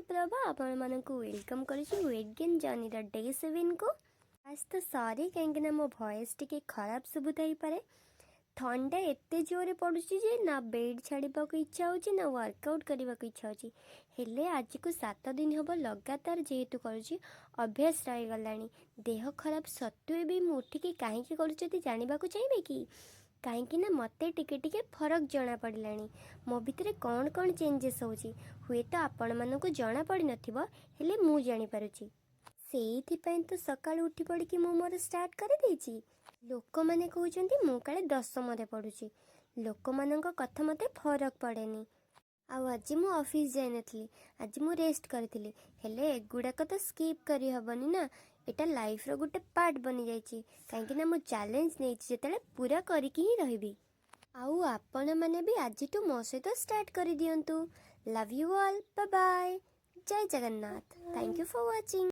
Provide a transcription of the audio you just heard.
ସୁପ୍ରଭା, ଆପଣମାନଙ୍କୁ welcome କରୁଛି weight gain ଜର୍ଣ୍ଣିର day 7କୁ। First ତ ସରି, କାହିଁକିନା ମୋ ଭଏସ୍ ଟିକେ ଖରାପ ଶୁଭୁଥାଇପାରେ। ଥଣ୍ଡା ଏତେ ଜୋରରେ ପଡ଼ୁଛି ଯେ ନା ବେଡ଼୍ ଛାଡ଼ିବାକୁ ଇଚ୍ଛା ହେଉଛି, ନା ୱାର୍କଆଉଟ୍ କରିବାକୁ ଇଚ୍ଛା ହେଉଛି। ହେଲେ ଆଜିକୁ 7 ଦିନ ହେବ ଲଗାତାର ଯେହେତୁ କରୁଛି, ଅଭ୍ୟାସ ରହିଗଲାଣି। ଦେହ ଖରାପ ସତ୍ତ୍ୱେ ବି ମୁଁ ଉଠିକି କାହିଁକି କରୁଛି ଜାଣିବାକୁ ଚାହିଁବେ କି? କାହିଁକି ନା ମୋତେ ଟିକେ ଟିକେ ଫରକ ଜଣାପଡ଼ିଲାଣି। ମୋ ଭିତରେ କ'ଣ କ'ଣ ଚେଞ୍ଜେସ୍ ହେଉଛି, ହୁଏତ ଆପଣମାନଙ୍କୁ ଜଣାପଡ଼ିନଥିବ, ହେଲେ ମୁଁ ଜାଣିପାରୁଛି। ସେଇଥିପାଇଁ ତ ସକାଳୁ ଉଠି ପଡ଼ିକି ମୁଁ ମୋର ଷ୍ଟାର୍ଟ କରିଦେଇଛି। ଲୋକମାନେ କହୁଛନ୍ତି ମୁଁ କାଳେ ଦଶମରେ ପଢ଼ୁଛି। ଲୋକମାନଙ୍କ କଥା ମୋତେ ଫରକ ପଡ଼େନି। ଆଉ ଆଜି ମୁଁ ଅଫିସ୍ ଯାଇନଥିଲି, ଆଜି ମୁଁ ରେଷ୍ଟ କରିଥିଲି। ହେଲେ ଏଗୁଡ଼ାକ ତ ସ୍କିପ୍ କରିହେବନି ନା, ଏଇଟା ଲାଇଫ୍ର ଗୋଟେ ପାର୍ଟ ବନିଯାଇଛି। କାହିଁକିନା ମୁଁ ଚ୍ୟାଲେଞ୍ଜ ନେଇଛି ଯେତେବେଳେ, ପୁରା କରିକି ହିଁ ରହିବି। ଆଉ ଆପଣମାନେ ବି ଆଜିଠୁ ମୋ ସହିତ ଷ୍ଟାର୍ଟ କରିଦିଅନ୍ତୁ। Love you all, bye. Jay Jagannath. Thank you for watching.